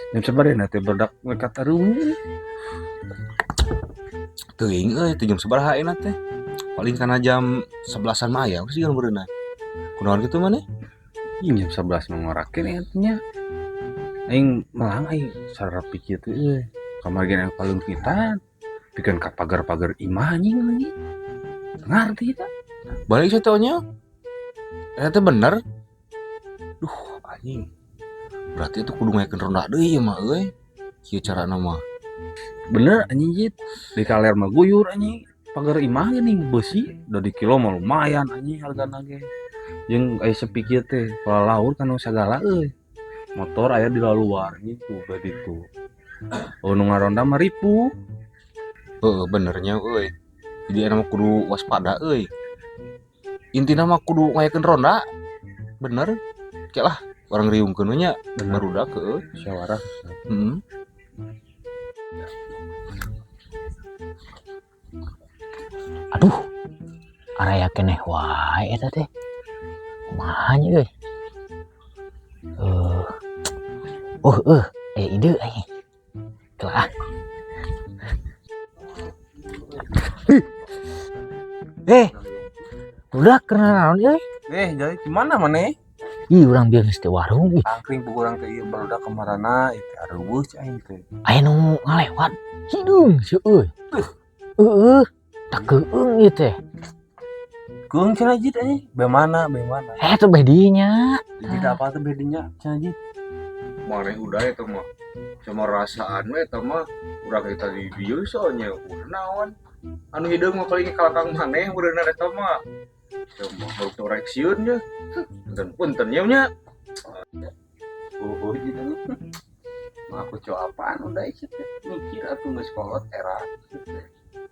Jam sabaraha teh barudak mereka tarung? Teuing euy, teh jam sabaraha ayeuna teh? Paling kana jam 11-an mah aya sih kan beureunan. Kunaon kitu maneh? Ih, jam 11 mah ngorakeun eta nya. Aing melang aing sarapi kieu teh euy. Kamari ge aya palungkitan. Pikeun ka pagar-pagar imah anjing lagi. Ngarti eta. Balik sia teh nya. Eta teh bener. Duh, anjing. Berarti itu kudu ngayakeun ronda deui ieu mah euy. Kieu carana mah. Bener anjing jit. Di kaler mah guyur anjing. Pagar imah geuning beusi da di kilo mah lumayan anjing hargana ge. Jeung aya sepi kieu teh palalaur kana sagala euy. Motor aya di laluar gitu beuh ditu. Oh nu ngaronda mah ripuh. Heeh, bener nya euy. Jadi aya mah kudu waspada euy. Intina mah kudu ngayakeun ronda. Bener. Oke lah, urang riungkeun we nya Bener. Barudak heueuh. Musyawarah. Heeh. Aduh, araya keneh wae eta teh. Kumaha nya euy? Oh, aya ide aing. Kelah. Udah kena naon euy? Jadi gimana maneh? Ih, urang bieu geus teh warung ih. Angkring pugu urang teh ieu barudak kamarana ieu teh areuweuh cai aing teh. Aya nu ngalewat hideung seueuh euy. Heeh, tak keung ieu teh. Keung cenah jit anjing. Bagaimana, bagaimana? Teh beh dinya. Jadi apa tuh bedanya cenah jit? Maneh udah eta mah. Sama rasaan we eta mah urang eta di dieu soalnya udah naon. Anu hideung mah paling kalakang maneh ureuna eta mah. Cuma baru urang sieun nya. Punten punten nya nya. Oh, gitu nya. Mah aku coba apaan udah ieu teh. Mikir atuh geus kolot era.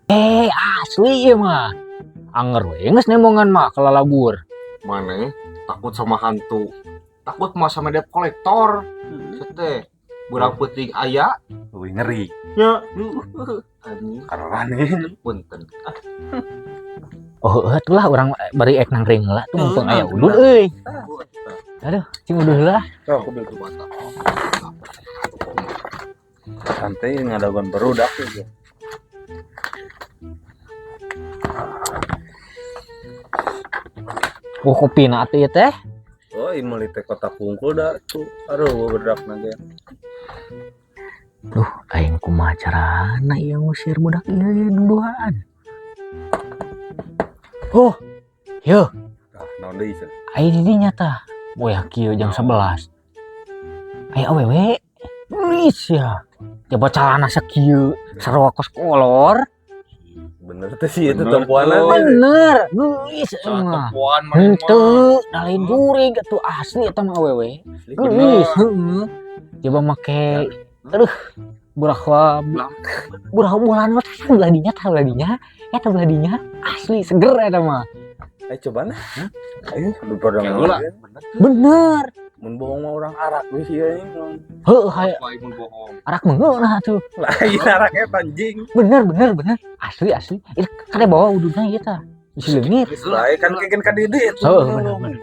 Asli ieu mah. Anger we geus nemongan mah kalalabur. Maneh takut sama hantu. Takut mah sama debt kolektor. Teh burang peuting aya. Euy ngeri. Nya. Anjing. Karane. Punten. Oh, heueuh atuh lah urang bari ek nangkring heula tuh mumpung aya udud euy. Aduh, cing uduh heula. Sok Aku beli bata. Santai ngadaban barudak ieu. Oh, kopi na atuh ieu teh. Oh, ieu meuli teh kotak kungkul da tuh. Aduh, barudak na ge. Duh, aing kumaha carana ieu ngusir budak ieu duduaan. Oh, yeuh. Tah, naon deui cenah? Aing di dinya tah. Boyah kieu jam 11. Aya awewe. Geus ya. Coba calana sakieu, sarua kos kolor. Bener teh sih itu Bener tempuanan. tuh. Bener, geus Salah mah. tempuan maneh mah. Henteu, da lain jurig atuh asli eta mah awewe. Geus, heeh. Coba make aduh, burah burah bulan mah tah belah dinya tah belah dinya, eta belah dinya asli seger eta mah. Ayo coba nah. Ayo daripada Kayak heula. Bener. Mun bohong mah orang arak we sih anjing. Heuh, hayo. Apa mun bohong? Arak mengeunah atuh. Lain arak eta anjing. Bener, bener, bener. Asli, asli. Ieu kade bawa ududna ieu tah. Bisi leungit. Geus bae kan keun ka dieu atuh. Heuh, bener, bener.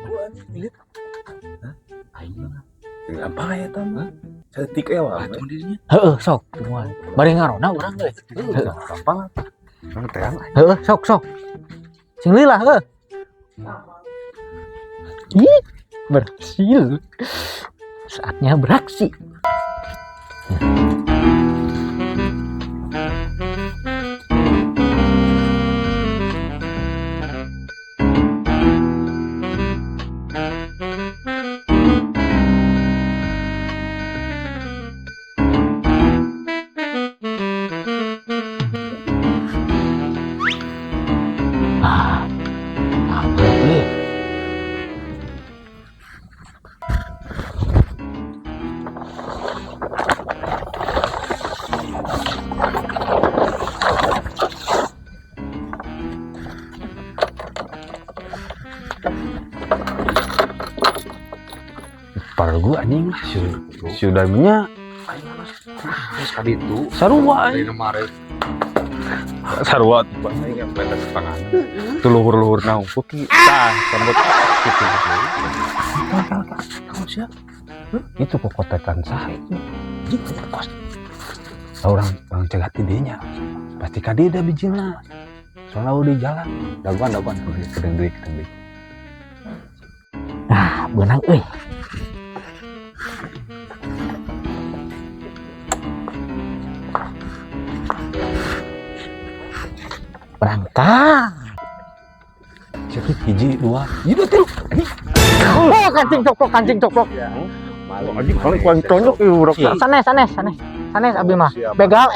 Hah? Aing mah. Gampang aya eta mah. Saeutik ewa. Ah, cuman dirinya. Heuh, sok tungguan. Bari ngarona urang euy. Heuh, gampang. Urang teang. Heuh, sok, sok. Sing lila heuh. Ih, berhasil. Saatnya beraksi. Ah, apa ini? Pargu anjing lah sudah nya Terus ka ditu. sarua Dari anjing. kemarin. Sarua tuh Pak aing meter setengah. Tuh luhur-luhur naung ki tah sambut gitu. Kamu siapa? Itu kokotekan sah itu. Anjing kos. Orang cegat ti dieu nya. Pasti ka dieu da bijilna. Soalnya udah di jalan. Dagoan dagoan keren deui keren deui. Ah, beunang euy. Berangkat. Siapa hiji dua, hiji dua tilu. Anjing. Oh, kancing coplok, kancing coplok. Anjing kalau kuang tonjok ieu budak. Sanes, sanes, sanes. Sanes abi mah. Begal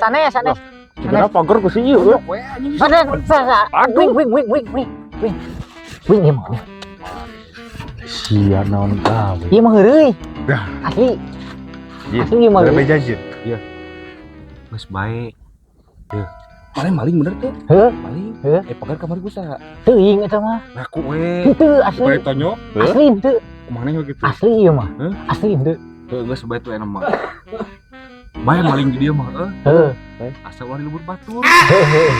sanes, sanes. Sebenarnya pagar ku si ieu. Sanes, sanes. Wing, wing, wing, wing, wing. Wing. Wing ieu mah. Sia naon gawe. Ieu mah heureuy. Dah. Asli. Iya. Asli ieu mah. Berapa Heureuy. jajan? Geus bae. Deuh. Mana maling bener tuh? Heuh, Maling. Heuh. Pagar kamar gua saha? Teuing eta mah. Ngaku we. Henteu asli. Bari tonyo. Asli henteu. Kumaha nya gitu? Asli ieu mah. Heuh? Asli henteu. Heuh, geus bae tuh enak mah. Bae maling di dieu mah heuh. Heuh. Asa ulah di lembur batur. Heuh, heuh.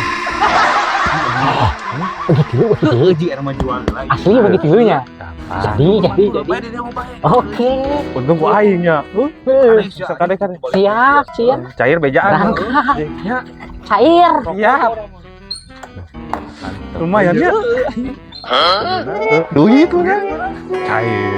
Begitu, begitu. Heuh, ji eta mah jual lagi. Asli begitu nya. Jadi, jadi. Bae di dieu mah bae. Oke. Untung ku aing nya. Heuh. Bisa kade kade. Siap, siap. Cair bejaan. Berangkat. Ya. Cair. Siap. Lumayan ya. Duit tuh kan. Cair.